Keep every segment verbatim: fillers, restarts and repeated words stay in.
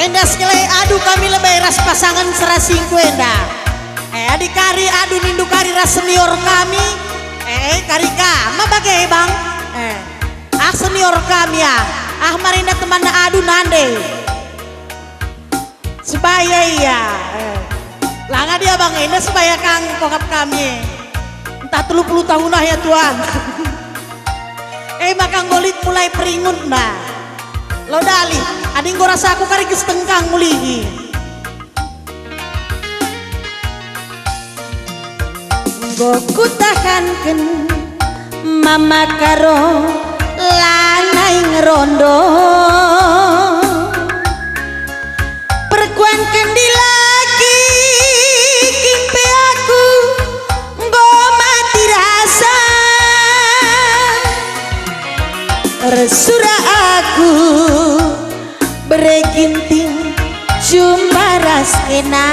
Enda sekali adu kami lebe ras pasangen serasingku enda. Eh, adi kari adu nindu kari ras senior kami. Eh, kari ka, ma bage, Bang? Eh, ah, senior kami, ah. Ah, mari enda temanna adu nande. Sebaya ia. Eh. Langa dia, Bang, enda sebaya kang kokap kami. Entah telu puluh tahun ah ya, Tuan. Eh, maka enggo lit mulai peringun, nah. Lo dali, adi enggo rasa aku kari kestengkang mulihi. Enggo kutahanken Mama Karo lanai ngerondo. Perkuan kendilaki kimpe aku enggo mati rasa. Ersura aku bere Ginting jumpa ras kena.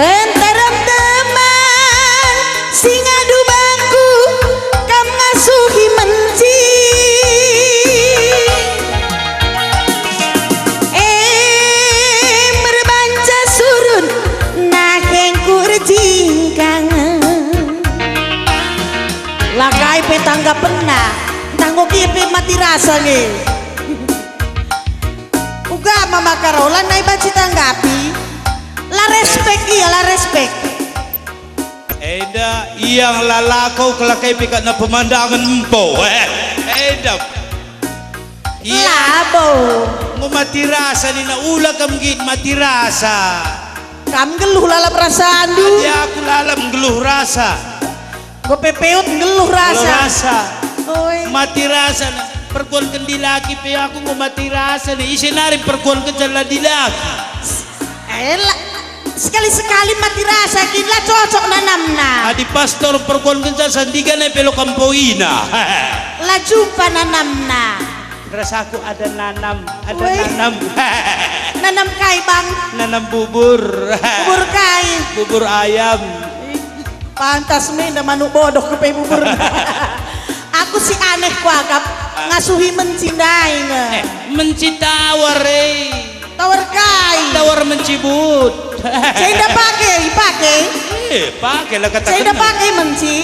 Nterem teman si ngadu bangku, kam ngasuhi menci. E, merbanca surun, nahengku erjingkang. Lakai pe tanggapenna, ntah enggo kie pe mati rasa nge. Uga Mama Karola nai banci tanggapi. La respek ia, la respek. Enda ia ngelalako kelakai pe kena pemandangen empo. Eh, enda. Ia. Labo. Enggo mati rasa nina, ula kam nggit mati rasa. Kam nggeluh lalap rasandu. Adi aku lalap nggeluh rasa. Enggo pepeut nggeluh rasa. Nggeluh rasa. Oi. Mati rasa. Perkuan kendilaki pe aku enggo mati rasa nih. Ise nari perkuan kenca la dilaki. Ela. Sekali-sekali mati rasa kin la cocok nanamna. Adi pastor perkuan kenca sandiga nai pelo kampoina. La jumpa nanamna. Rasaku ada nanam, ada Weh. Nanam. Nanam kai, Bang? Nanam bubur. Bubur kai? Bubur ayam. Ih, pantas me nda manuk bodoh kepe bubur. Aku si aneh kuakap, ngasuhi menci ndai nge. Eh, menci tawar, eh. Tawar kai? Tawar mencibut. Cenda pake, ipake? Eh, pake lah kata Cenda kena. Pake menci?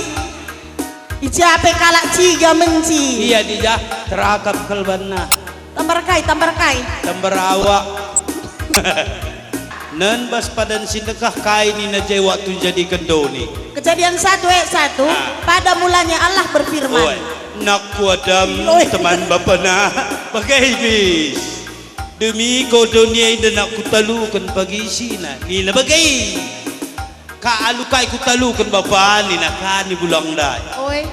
Icape kalak ciga menci. Iya, dijah terakap kal banna. Tambar kai, tambar kai. Tambar awak. Nen bas padan si ndekah kai nina je waktu njadiken doni. Kejadian satu ayat satu, Ah. Pada mulanya Allah berfirman. Oi, nakku Adam, Oi. Teman bapana, bage bis. Demi ko doni enda nakku taluken pagi sina, nina bage. Ka alu kai kutaluken bapa nina ka ni bulang ndai. Oi.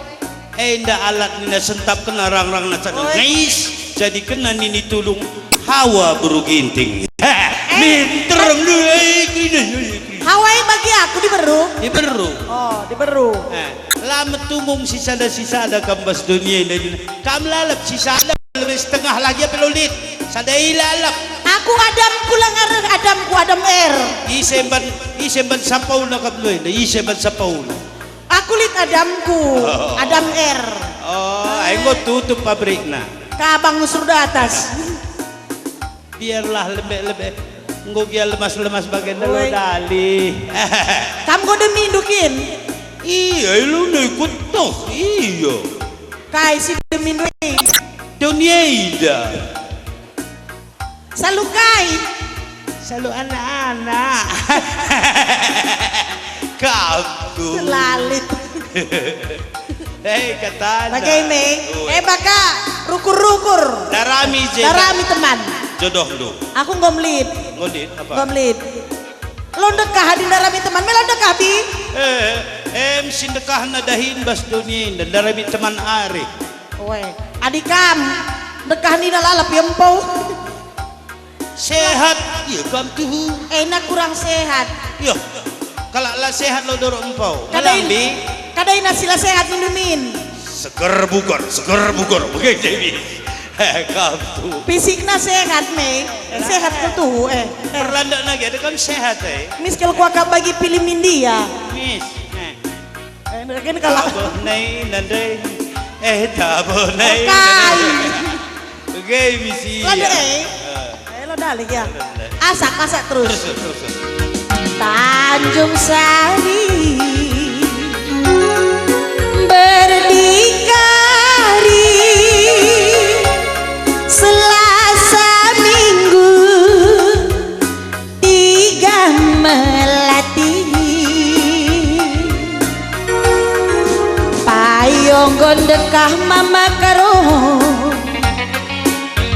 Enda alat nina sentapken arang-arangna cak Oi. Ngais, jadikenna nini tulung Hawa beru Ginting. Eh, Minter eh. Lu, eh, kini, eh, kini. Hawa e bagi aku diberu. Diberu. Oh, diberu. Eh, la metumung sisada-sisada kam bas dunia enda. Kam lalap sisada lebih setengah lagi apa lo lit. Sada i lalap. Aku Adam pulang arah Adamku Adam R. Ise ban, ise ban sapauna kap lo enda, ise ban sapauna. Aku lit Adamku, Oh. Adam R. Oh, enggo tutup pabrikna. Kabang ngusur datas. Biarlah lembek-lembek. Enggo gia lemas-lemas bagenda lo Oi. Dali. Kam enggo demindu kin? Iya, iluna ikut toh, iya. Kai si demindu e? Dunia ida. Salu kai? Salu anak-anak. Kaku. Lalit. Hei, katana. Bage me. Ui. Eh, baka rukur-rukur. Darami je. Darami teman. Jodohndu. Aku enggo melit. Enggo lit apa? Enggo melit. Lo ndekah adi ndarami teman, melo ndekah, Bi? Eh, em si ndekahna dahin bas doni enda ndarami teman ari. Oe, adi kam ndekah nina lalap ia empau. Sehat, ia kam tuhu. Ena kurang sehat. Yo, kalak la sehat lo dorok empau. Kadai, Ngelambi. Kadai nasi la sehat nindu min. Seger bugar, seger bugar, bage Dewi. Kam tuhu. Fisikna sehat me, sehat ke tuhu, eh, eh. Perlandakna ge ada kam sehat, eh. Mis kalau kuakap bagi film India. Mis, eh. Eh, mungkin kalau Tabuh nai nandai, eh, tabuh nai Okai. Nandai. Oke, Eh, misi. Lande, eh. Eh. Eh, lo dalih ya. Lande. Asak, asak terus. Terus, terus, terus. Tanjung Sari berdikari Selasa Minggu tiga melati. Payung enggo ndekah mama karo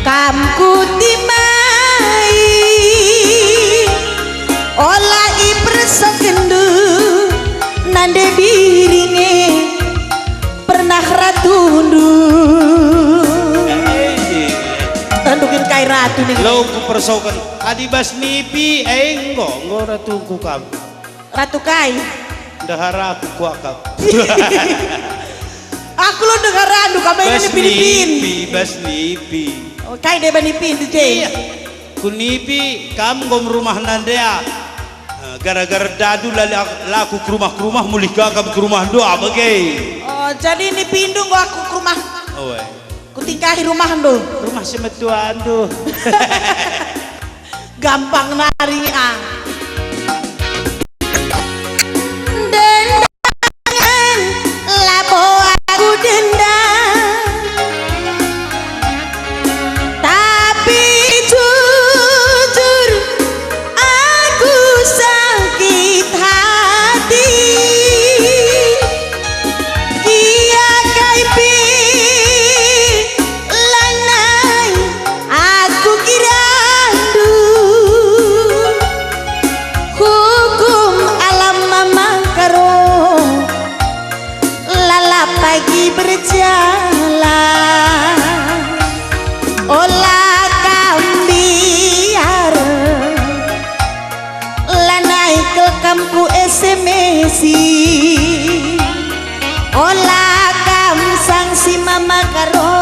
kam kutimai. Ola ipersokenndu nande biringe pernah ratundu. Tendukin kai ratu ning. Lo kupersoken. Adi bas nipi, eh, enggo, enggo ratuku kam. Ratu kai? Ndeharaku kuakap. Aku lo ndeharandu kam. Bas nipi, bas nipi. Oh, kai deba nipindu je? Iya. Ku nipi kam enggo merumah nandea. Eh, gara-gara dadu la, la, la ku kerumah-kerumah, mulih ka kam kerumah ndua bage. Oh, jadi nipindu enggo aku kerumah. Oe. Kutingkahi rumahndu. Rumah semetuandu. Gampang nari, ah. Dendangen labo aku dendang, tapi jujur aku sakit hati. Gia kai pe lanai aku kirandu. Hukum alam mama karo lalap pagi berjalan. Ola kam mbiar. Lanai kel kam ku S M S-i, ola kam sangsi mama karo,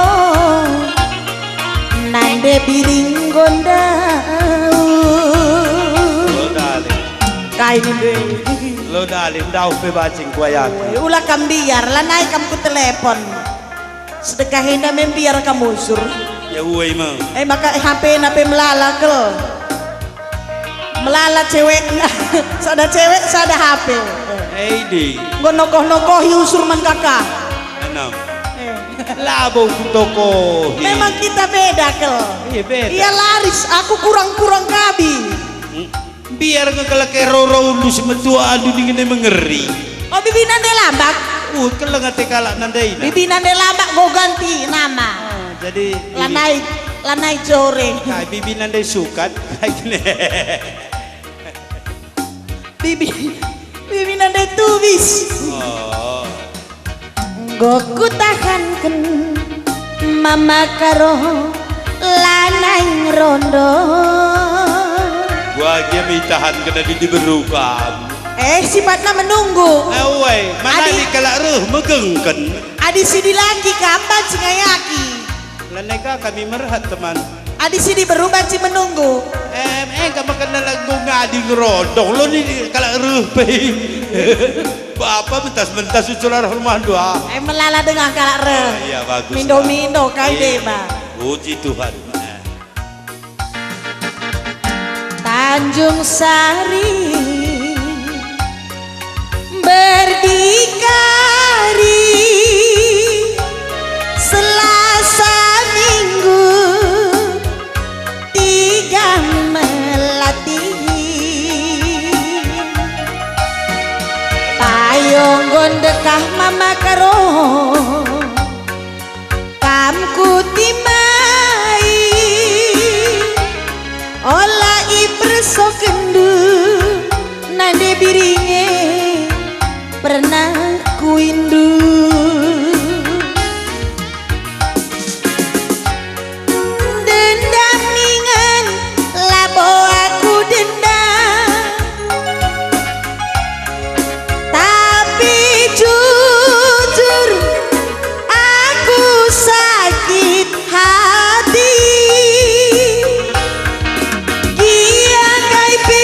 nande biring enggo ndauh. Lo dalih. Kai ninde? Lo dalih, ndauh pe bacing kuayaki. Ula kam mbiar, lanai kam ku telepon. Sedekah enda me mbiar kam usur. Ya, uai me. Eh, maka H P-na pe melala kel. Melala cewekna. Sada cewek, sada H P. Eh, idi. Enggo nokoh-nokohi usur man kakak. Enam. Eh. Labo kutokohi. Memang kita beda kel. Iya, beda. Ia laris, aku kurang-kurang kabi. Hmm. Mbiar nge kelek e roro ulu si metua andu dingen e mengeri. Oh, bibi nande lambak? Uh, keleng ate kalak nandai na. Bibi nande lambak, go ganti nama. Ah, jadi bibi lanai, lanai jore. Kai bibi nande sukat, kai kene. Bibi, bibi nande tubis. Oh. Enggo kutahanken mama karo lanai ngerondo. Bagia me itahanken adi diberu kam. Eh, sifatna menunggu. Awai, mana adi, adi kalak reh megengken. Adi si dilaki kam banci ngayaki. Lanai ka kami merhat, teman. Adi si diberu banci menunggu. Em, eh, kamu kenal lagu ngadi ngerondong lo ni kalak reh pe. Bapa mentas-mentas ucul arah rumah dua. Eh, melala dengar kalak reh. Oh, iya, bagus. Mindo-mindo, kai deba. Puji Tuhan. Tanjung Sari. Berdikari Selasa Minggu tiga melati. Payung enggo ndekah mama karo. Kam kutimai, ola ipersokenndu, nande biringe pernah kuindu. Dendam ningen labo aku dendam. Tapi jujur aku sakit hati. Gia kai pe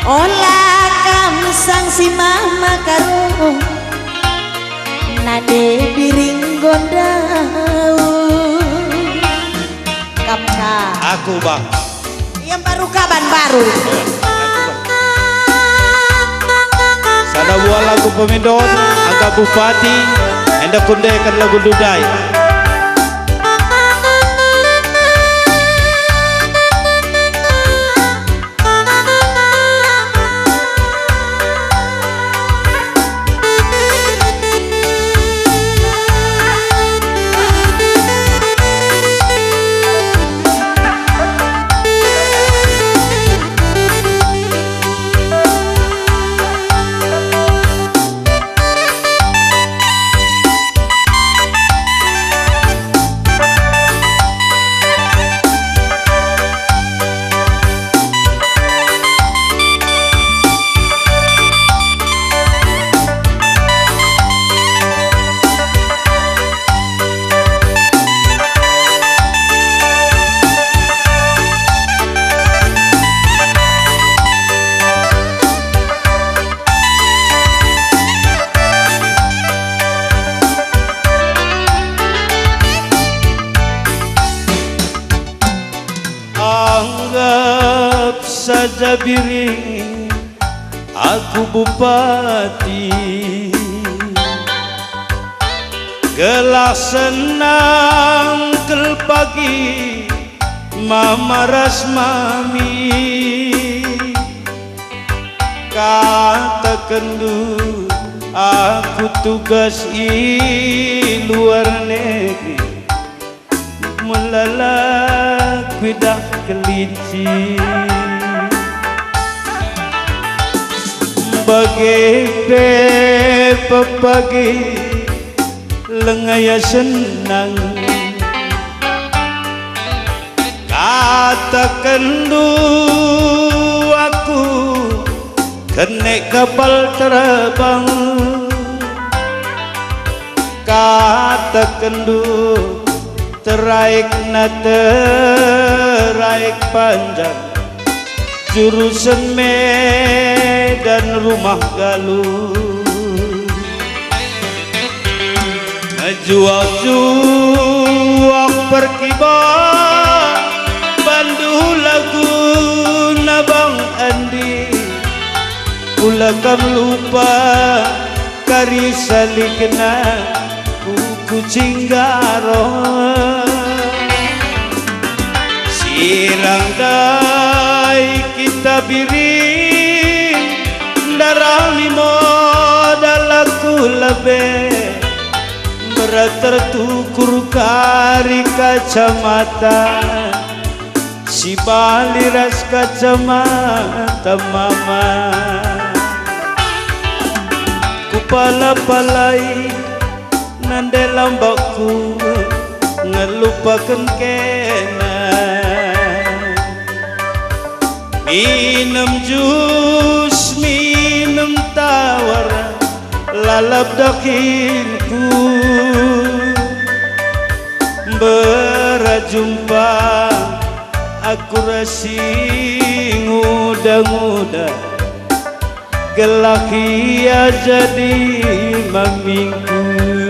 Ola kam sangsi mama karo, nade biring gondau. Kapka. Aku, Bang. Ia baru kaban baru. Sada buah lagu pemindon, angka bupati, enda kundeken lagu ndai. Anggap saja biring aku bupati, gelah senang kal pagi mama ras mami. Katakenndu aku tugas i luar negeri, melala kuidah kelinci. Bage pe pepagi langa ia senang. Katakenndu aku kene kapal terbang. Katakenndu teraikna teraik panjang, jurusen Medan Rumah Galuh. Mejuah-juah perkiban bandu laguna Bang Andi. Ula kam lupa kari salikna ku Kucinggaro. Sirang ndai kita biring, ndarami modal aku lebe, berat tertukur kari kacamata. Si bali ras kacamata mama. Kupala-palai nande lambakku ngelupaken kena. Minem jus, minem tawar, lalap dakinku. Berjumpa aku ras si nguda-nguda, gelah ia jadi mamingku.